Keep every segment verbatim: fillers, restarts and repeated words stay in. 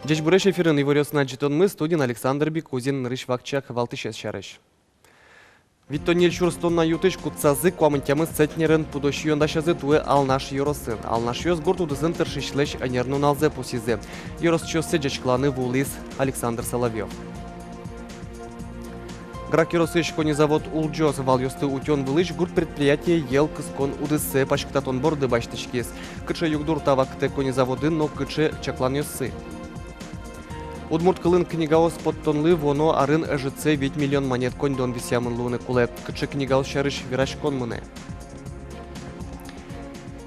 Ӟечбуресь! Эфирын иворъёсын адӟытонмы, студиын Александр Бикузин. Нырысь вакчияк валтӥсез сярысь. Витьтон ньыль сюрс тонна ю-тысь кутсазы, куамын тямыс центнерен пудо сиён дасязы туэ Алнаш ёросын. Алнашъёс гурт удысын тыршисьлэсь ӧнер нуналзэ пусйизы. Ёросчиоссэ ӟечкыланы вуылӥз Александр Соловьёв. Грах ёросысь конезавод улӟоз. Валъёсты утён вылысь гурт предприятие йӧл кыскон удыссэ паськытатон борды басьтӥськиз. Кыӵе югдур та вакытэ конезаводын но кыӵе чакланъёссы? Удмурт кылын книгаос поттонлы вуоно арын ӧжытсэ вить миллион манет коньдон висъямын луыны кулэ. Кыӵе книгаос сярысь вераськон мынэ?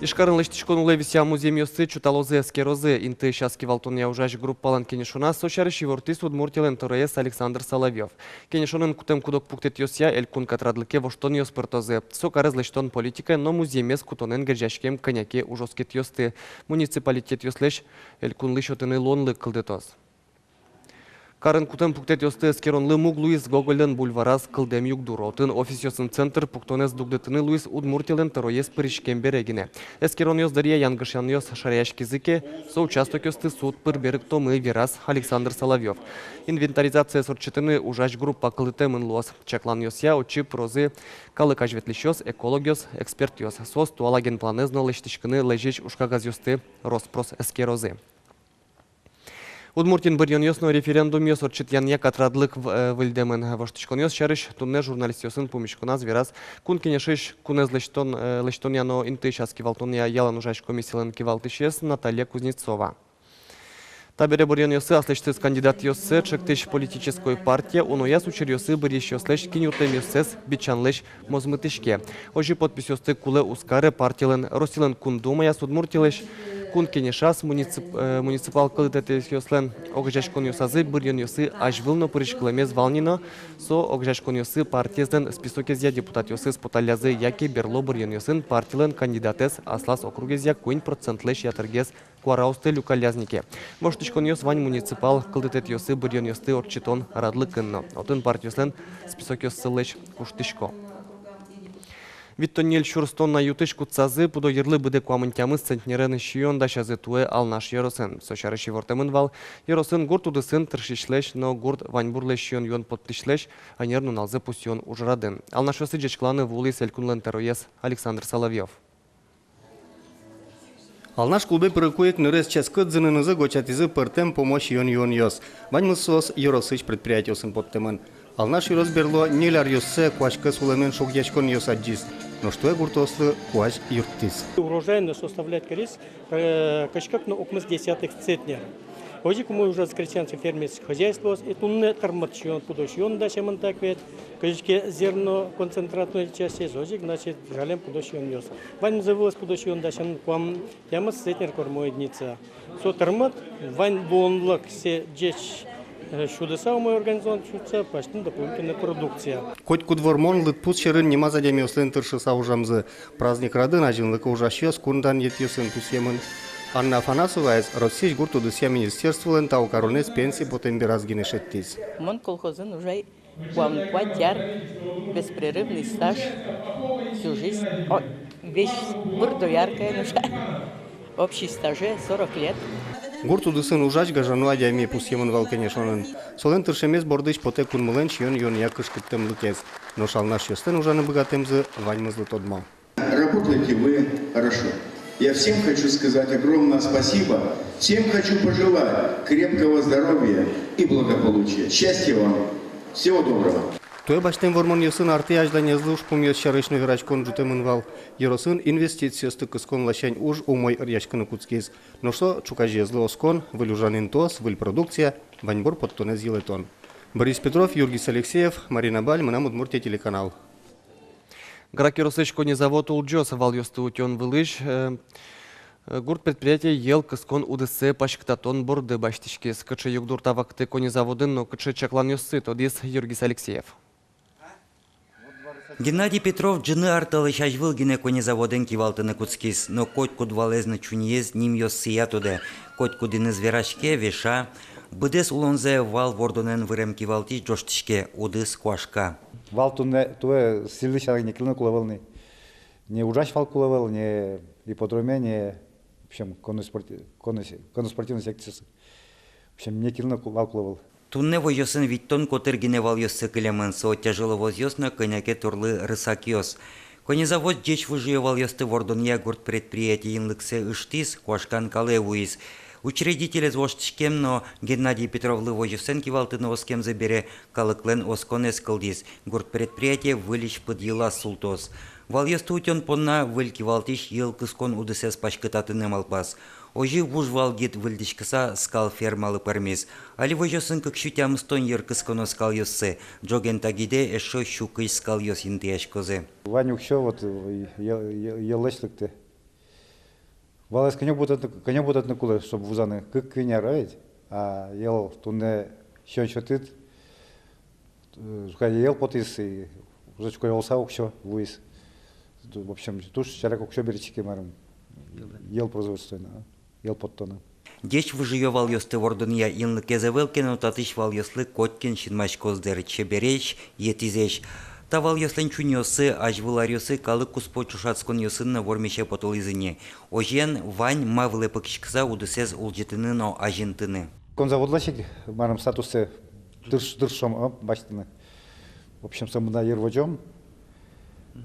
Ижкарын лэсьтӥськон улэ висъям музъемъёсты чоталозы, эскерозы. Интыысь ас кивалтонъя ужась группалэн кенешоназ со сярысь ивортӥз Удмуртилэн тӧроез Александр Соловьёв. Кенешонын кутэм куд-ог пуктэтъёсъя элькун катрадлыке воштонъёс пыртозы. Со карез лэсьтон политикаен но музъемез кутонэн герӟаськем кӧня ке ужоскетъёсты муниципалитетъёслэсь элькунлы сётыны луонлык кылдытоз. Карын кутэм пуктэтъёсты эскеронлы муг луиз Гогольлэн бульвараз кылдэм югдур. Отын офисъёсын центр пуктонэз дугдытыны луиз Удмуртилэн тӧроез пыриськем бере гинэ. Эскеронъёс дыръя янгышанъёс шараяськизы ке, со участокъёсты суд пыр берыктомы, вераз Александр Соловьёв. Инвентаризациез ортчытыны ужась группа кылдытэмын луоз. Чакланъёсъя, отчы пырозы калык азьветлӥсьёс, экологъёс, экспертъёс. Соос туала генпланэз но лэсьтӥськыны лэзись ужкагазъёсты рос-прос эскерозы. Удмуртиын быръёнъёс но референдумъёс ортчытъянъя катрадлык в-, э, выльдэмын. Воштӥськонъёс сярысь туннэ журналистъёсын пумиськоназ вераз Кун Кенешысь кунэз лэсьтон, э, лэсьтонъя но интыысь ас кивалтонъя ялан ужась комиссилэн кивалтӥсез Наталья Кузнецова. Табере быръёнъёсы аслэсьтыз кандидатъёссэ ӵектӥсь политической партия унояз учыръёсы быръисьёслэсь киньыртэмъёссэс бичанлэсь мозмытӥське. Озьы подписьёсты кулэ уз каре партилэн Россилэн Кун Думаяз, Удмуртилэсь Кун Кенешаз, муници-, э, муниципал кылдытэтъёслэн огазеяськонъёсазы быръёнъёсы азьвыл но пыриськылэмез вал ни но, со огазеяськонъёсы партиезлэн списокезъя депутатъёсыз поталлязы яке берло быръёнъёсын партилэн кандидатэз аслаз округезъя куинь процентлэсь ятыргес куараосты люкалляз ни ке. Воштӥськонъёс вань муниципал кылдытэтъёсы быръёнъёсты ортчытон радлыкын но. Отын партиослэн списокъёссылэсь куштӥсько. Витьтон ньыль сюрс тонна ю-тысь кутсазы пудо йырлы быдэ куамын тямыс центнерен сиён дасязы туэ Алнаш ёросын. Со сярысь ивортэмын вал ёросын гурт удысын тыршисьлэсь но гурт ваньбурлэсь сиён-юон поттӥсьлэсь ӧнер нуналзэ пусйон ужрадын. Алнашъёсы ӟечкыланы вуылӥз элькунлэн тӧроез Александр Соловьёв. Алнаш клубе пырыку ик нырез ческыт зынынызы гочатӥзы пӧртэм пумо сиён-юонъёс. Ваньмыз соос ёросысь предприятиосын поттэмын. Алнаш ёрос берло ньыль аръёссэ куазь кӧс улэмен шугъяськонъёс адӟиз. Нош туэ гуртоослы куазь юрттӥз. Урожайность составляет кырис, э, кызь кык но укмыс десятых центнер. Озьы ик умой ужаз крестьянско-фермерское хозяйствоос, и туннэ тырмыт сиён, пудо сиён дасямын, так ведь, кызьы ке зерноконцентратной частез, озьы ик, значит, жалем пудо сиёнъёс. Ваньзэ вылаз пудо сиён дасямын куамын тямыс центнер кормовой единица. Со тырмыт, вань луонлык сое ӟеч, э, сюдыса, умой организован сюдыса, пӧзьтыны дополнительной продукция. Котькуд вормон лыдпус сьӧрын нимаз адямиослэн тыршыса ужамзы. Праздник радын азинлыко ужасьёс кун данъетъёсын пусъемын. Анна Афанасоваез Россиысь гурт удысъя министерстволэн тау каронэз пенсие потэм бераз гинэ шедьтӥз. Мон колхозын ужай куамын куать ар, беспрерывный стаж, всю жизнь, о, весь быдӟа дояркаен ужай. Общий стаже сорок лет. Гурт удысын ужась гажано адями пусъемын вал кенешонын. Солэн тыршемез бордысь потэ кунмылэн сиён-юонъя кышкыттэмлыкез. Нош алнашъёслэн ужаны быгатэмзы ваньмызлы тодмо. Работаете вы хорошо. Я всем хочу сказать огромное спасибо. Всем хочу пожелать крепкого здоровья и благополучия. Счастья вам. Всего доброго. Туэ басьтэм вормонъёсын артэ азьланезлы ужпумъёс сярысь но вераськон ӝутэмын вал. Ёросын инвестициосты кыскон ласянь уж умой ӧръяськыны кутскиз. Нош со ӵуказеезлы оскон, выль ужан интыос, выль продукция, ваньбур поттонэз йылэтон. Борис Петров, Юргис Алексеев, Марина Баль, «Мынам Удмуртие» телеканал. Грах ёросысь конезавод улӟоз. Валъёсты утён вылысь, э, э, гурт предприятие йӧл кыскон удыссэ паськытатон борды басьтӥськиз. Кыӵе югдур та вакытэ конезаводын но кыӵе чакланъёссы, тодӥз Юргис Алексеев. Геннадий Петров ӝыны ар талэсь азьвыл гинэ конезаводэн кивалтыны кутскиз, но котькуд валэз но чуньыез нимъёссыя тодэ, котькудӥныз вераське, веша. Быдэс улонзэ вал вордонэн вырем кивалтӥсь ӝожтӥське, удыс куашка. Вал туннэ, туэ сӥльды сяна гинэ кылыны кулэ ӧвӧл ни. Ни ужась вал кулэ ӧвӧл, ни ипподроме, ни, в общем, конный спорти-, конный се-, конно-спортивной секциосы. В общем, ньыль кило но ку-, вал кулэ ӧвӧл. Туннэ возьёсын витьтон котыр гинэ валъёссы кылемын, со тяжеловозъёс но кӧня ке турлы рысакъёс. Конезавод ӟеч выжыё валъёсты вордонъя гурт предприятиенлыксэ ыштӥз, куашкан калэ вуиз. Учредителез воштӥськем но Геннадий Петровлы возьёсэн кивалтыны оскемзы бере калыклэн осконэз кылдӥз. Гурт предприятие выльысь пыд йылаз султоз. Валъёсты утён понна выль кивалтӥсь йӧл кыскон удысэз паськытатыны малпаз. Озьы вуж вал гид выльдӥськыса скал фермалы пӧрмиз. Али возьёсын кык сю тямыстон йыр кысконо скалъёссы. Ӝоген та гидэ эшшо сю кызь скалъёс интыяськозы. Вань уксё вот, э, йӧ-, йӧ-, йӧллэсь лыктэ. Валэз кӧня будэтыны, кӧня будэтыны кулэ, чтоб вузаны, кык-куинь ар, а ведь? А йӧл туннэ сиён сётӥд, э, кадь йӧл потӥз, и уже чукой олса уксё вуиз. Ту-, в общем, туж шаляк уксё берытске, марым. Йӧл производствоын, а, йӧл поттоно. Ӟеч выжыё валъёсты вордонъя инлыкез ӧвӧл ке но, татысь валъёслы котькин синмаськоз, дыр, чебересь, етӥзэсь. Та валъёслэн чуньыоссы, азьвыл аръёсы калык куспо чошатсконъёсын но вормисе потылӥзы ини. Озьыен, вань ма вылэ пыкиськыса удысэз улӟытыны но азинтыны. Конзаводлэсь ик, марым, статуссэ тырш-, тыршом, а, басьтыны. В общем, сомында йыр возём.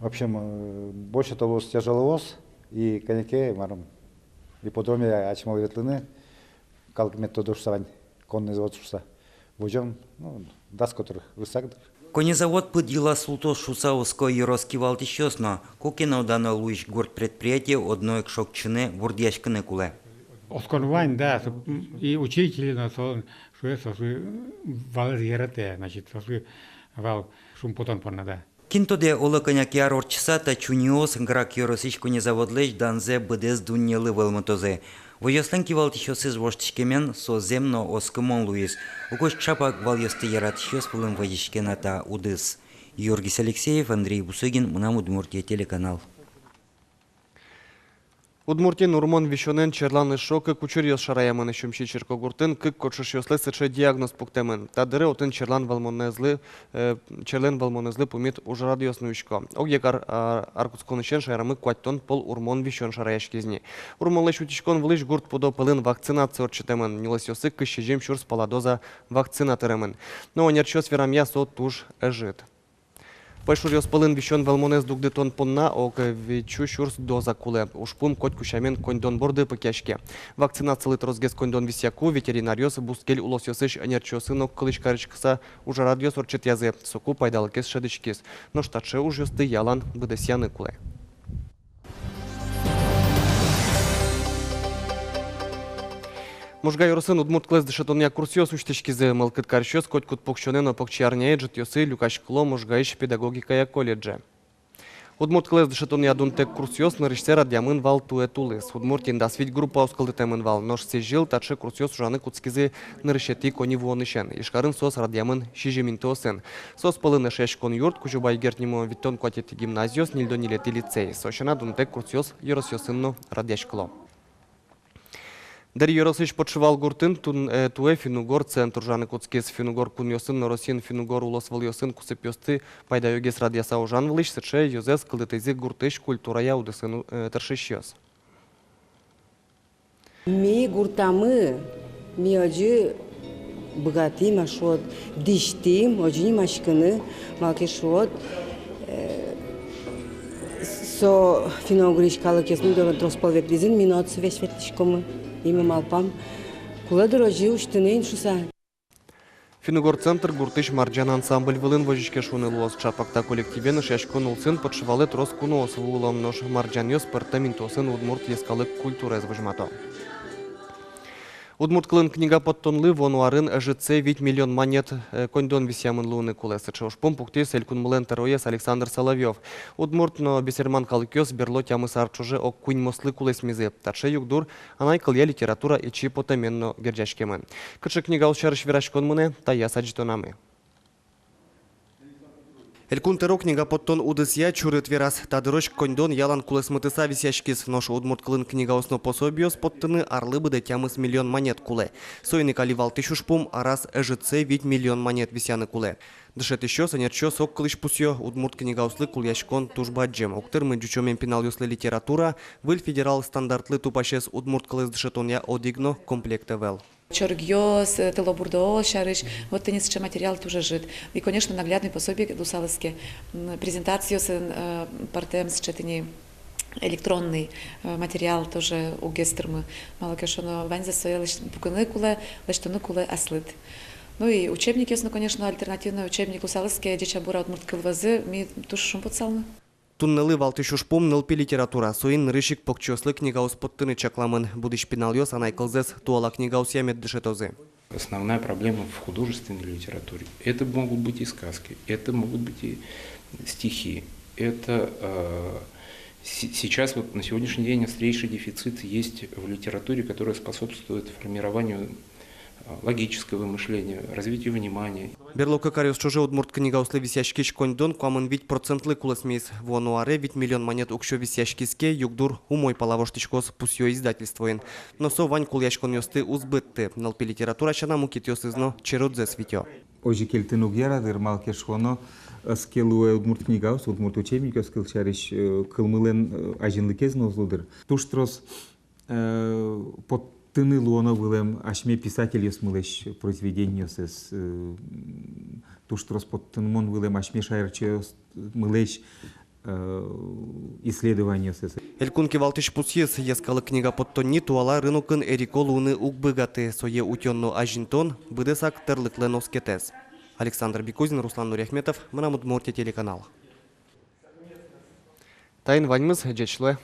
В общем, э, больше того, тяжеловоз и кӧня ке, марым, ипподроме ачмелы ветлыны, калык мед тодо шуса вань, конный завод шуса. Возём, ну, дас котыр рысак, дыр. Конезавод пыд йылаз султоз шуса оско ёрос кивалтӥсьёс но. Куке но дано луись гурт предприятие одно ик шокчыны, вордъяськыны кулэ. Оскон вань, да, со, м, и учредитель но, со шуэ, соослы валэз яратэ, значит, соослы вал шумпотон понна, да. Кин тодэ, оло кӧня ке ар ортчыса та чуньыос Грах ёросысь конезаводлэсь данзэ быдэс дуннелы вӧлмытозы. Возьёслэн кивалтӥсьёсыз воштӥськемен, со зэм но оскымон луиз. Угось чапак валъёсты яратӥсьёс вылын вазиське на та удыс. Юргис Алексеев, Андрей Бусыгин, «Мынам Удмуртие» телеканал. Удмуртиын урмон висёнэн черлан эшшо кык учыръёс шараямын. Сюмси черкогуртын кык кочышъёслы сыӵе диагноз пуктэмын. Та дыре отын черлан вӧлмонэзлы, э, черлан вӧлмонэзлы пумит ужрадъёс нуисько. Огъя ар-, а, ар кутсконысен шаерамы куатьтон пол урмон висён шараяськиз ни. Урмонлэсь утиськон вылысь гурт пудо пӧлын вакцинация ортчытэмын. Нюлэсъёсы кызь сизьым сюрс пала доза вакцина тыремын. Но ӧнерчиос верамъя, со туж ӧжыт. Пӧйшуръёс пӧлын висён вӧлмонэз дугдытон понна ог вить сю сюрс доза кулэ. Ужпум котьку сямен коньдон борды пыкъяське. Вакцинацилы тросгес коньдон висъяку, ветеринаръёс бускель улосъёсысь ӧнерчиосын огкылысь кариськыса ужрадъёс ортчытъязы, соку пайдалыкез шӧдӥськиз. Нош таӵе ужъёсты ялан быдэсъяны кулэ. Можга ёросын удмурт кылэз дышетонъя курсъёс усьтӥськизы. Мылкыд карисьёс котькуд пуксёнэ но покчиарняе ӝытъёсы люкаськыло Можгаысь педагогикая колледже. Удмурт кылэз дышетонъя дунтэк курсъёс нырысьсэ радъямын вал туэ тулыс. Удмуртиын дас вить группаос кылдытэмын вал, нош сӥзьыл таӵе курсъёс ужаны кутскизы нырысетӥ коньывуонысен. Ижкарын соос радъямын сизьым интыосын. Соос пӧлын Эшъяськон юрт, Кузебай Герд нимо витьтон куатетӥ гимназиос, ньыльдон ньылетӥ лицей. Со сяна, дунтэк курсъёс ёросъёсын но радъяськыло. Дэри ёросысь Подшивал гуртын тун-, э, туэ финн-угор центр ужаны кутскиз. Финн-угор кунъёсын но Россиын финн-угор улосвылъёсын кусыпъёсты пайдаёгес радъяса ужан вылысь сыӵе ёзэз кылдытӥзы гуртысь культурая удысын, э, тыршисьёс. Ми гуртамы, ми озьы быгатӥм, а шуод, дӥсьтӥм озьы нимаськыны, малы ке шуод, э, со финно-угрысь калыкъёсмы доры трос пол ветлӥзы ни, ми но отсы весь ветлӥськомы, и ми малпам, кулэ, дыр, озьы усьтыны ини шуса. Финн-угор центр гуртысь «Марӟан» ансамбль вылын возиське шуыны луоз. Чапак та коллективен Эшъяськон улсын Подшивалэ трос куноос вуыло, нош «Марӟанъёс» пӧртэм интыосын удмурт йӧскалык культураез возьмато. Удмурт кылын книга поттонлы вуоно арын ӧжытсэ вить миллион манет, э, коньдон висъямын луыны кулэ. Сыӵе ужпум пуктӥз элькунмылэн тӧроез Александр Соловьёв. Удмурт но бесерман калыкъёс берло тямыс ар ӵоже ог куиньмослы кулэсмизы. Таӵе югдур анай кылъя литература ичи потэмен но герӟаськемын. Кыӵе книгаос сярысь вераськон мынэ, таяз адӟытонамы. Элькун тӧро книга поттон удысъя чурыт вераз. Та дырозь коньдон ялан кулэсмытыса висъяськиз, нош удмурт кылын книгаос но пособиос поттыны арлы быдэ тямыс миллион манет кулэ. Соин ик али валтӥсь ужпум — араз ӧжытсэ вить миллион манет висъяны кулэ. Дышетӥсьёс, ӧнерчиос огкылысь пусъё: удмурт книгаослы кулэяськон туж бадӟым. Уг тырмы ӟучомем пиналъёслы литература, выль федерал стандартлы тупасез удмурт кылэз дышетонъя одӥг но комплект ӧвӧл. Чорыгъёс, э, тылобурдоос сярысь, вот тыни сыӵе материал туж ӧжыт. И, конечно, наглядный пособие луысал ке, м, презентациосын, э, пӧртэм сыӵе тыни электронный, э, материал тоже уг эстырмы. Малы ке шуоно, ваньзэ сое лэсь-, пукыны кулэ, лэсьтыны кулэ аслыд. Ну и учебникъёс, ну, конечно, альтернативный учебник луысал ке, «Ӟеч-а, бур-а, удмурт кыл» возы, ми туж шумпотысалмы. Туннэлы валтӥсь ужпум — нылпи литература. Соин нырысь ик покчиослы книгаос поттыны чакламын. Будӥсь пиналъёс анай кылзэс туала книгаосъя мед дышетозы. Основная проблема в художественной литературе — это могут быть и сказки, это могут быть и стихи. Это, э, се-, сейчас, вот на сегодняшний день, острейший дефицит есть в литературе, которая способствует формированию, э, логического мышления, развитию внимания. Берло кык аръёс ӵоже удмурт книгаослы висъяськись коньдон куамын вить процентлы кулэсмиз. Вуоно аре вить миллион манет уксё висъяськиз ке, югдур умой пала воштӥськоз, пусъё издательствоын. Но со вань кулэяськонъёсты уз быдты. Нылпи литература сяна мукетъёсыз но черодзэс витё. Озьы кельтыны уг яра, дыр, малы ке шуоно, ӧз ке луэ удмурт книгаос, удмурт учебникъёс, кылсярысь, э, кылмылэн, э, азинлыкез но уз лу, дыр. Туж трос, э, поттыны луоно вылэм асьме писательёсмылэсь произведениосыз, э, туж трос поттымон вылэм асьме шаерчиосмылэсь, э, исследованиосыз. Элькун кивалтӥсь пусйиз: йӧскалык книга поттонни туала рынокын эрико луыны уг быгаты, сое утён но азинтон — быдэсак тӧрлыклэн оскетэз. Александр Бекузин, Руслан Нуриахметов, «Мынам Удмуртие» телеканал. Таин ваньмыз. Ӟеч луэ.